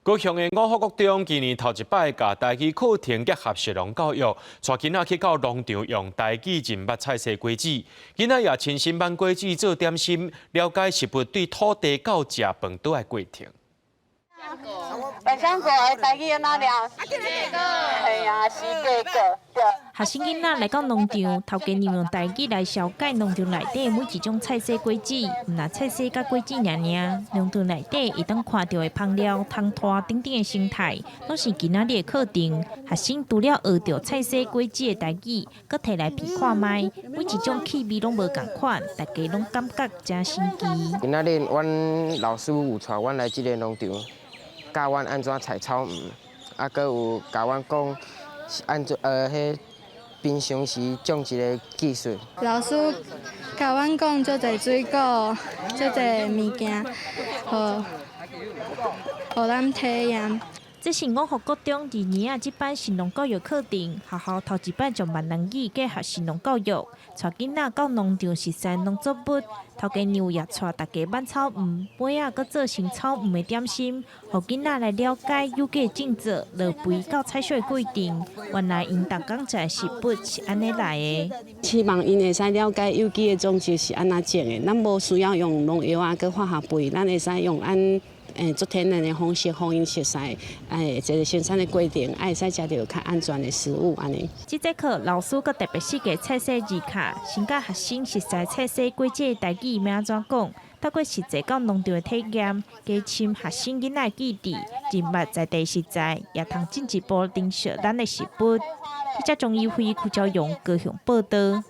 高雄的五福國中今年頭一擺共台語課程結合食農教育，帶囡仔去到農場用台語認捌菜色果子，囡仔也親身挽果子做點心，了解食物對土地到食飯桌的過程。百香果的台語按怎念？係啊，是果果對。學生囡仔來到農場，頭家娘用台語來紹介農場內底每一種菜色果子，毋但菜色佮果子爾爾，農場內底會當看著的芳料、蟲豸等等的生態，攏是今仔日的課程。學生除了學著菜色果子的台語，閣提來品看覓，每一種氣味攏無仝款，大家攏感覺誠神奇。今仔日阮老師有帶阮來這个農場，教阮按怎採草莓，啊，閣有教阮講按怎彼平常時種植的技術。老師教阮講足濟水果、足濟物件，予予咱體驗。這是五福國中二年仔這班食農教育課程，學校頭一擺將閩南語結合食農教育，帶囡仔到農場熟似農作物，頭家娘也帶大家挽草莓，尾仔閣做成草莓的點心，予囡仔來了解有機種植、落肥到採收的過程。原來𪜶逐工食的食物是按呢來的。希望𪜶會使了解有機的種植是按怎種的，咱無需要用農藥啊，佮化學肥，咱會使用按足天然的方式，予𪜶熟似，這个生產的過程，會使食著較安全的食物按呢。這節課老師閣特別設計菜色字卡，先教學生熟似菜色果子的台語欲按怎講，透過實際到農場的體驗，加深學生囡仔的記憶，認捌在地食材，也通進一步珍惜咱的食物。記者鍾怡輝、柯昭勇高雄報導。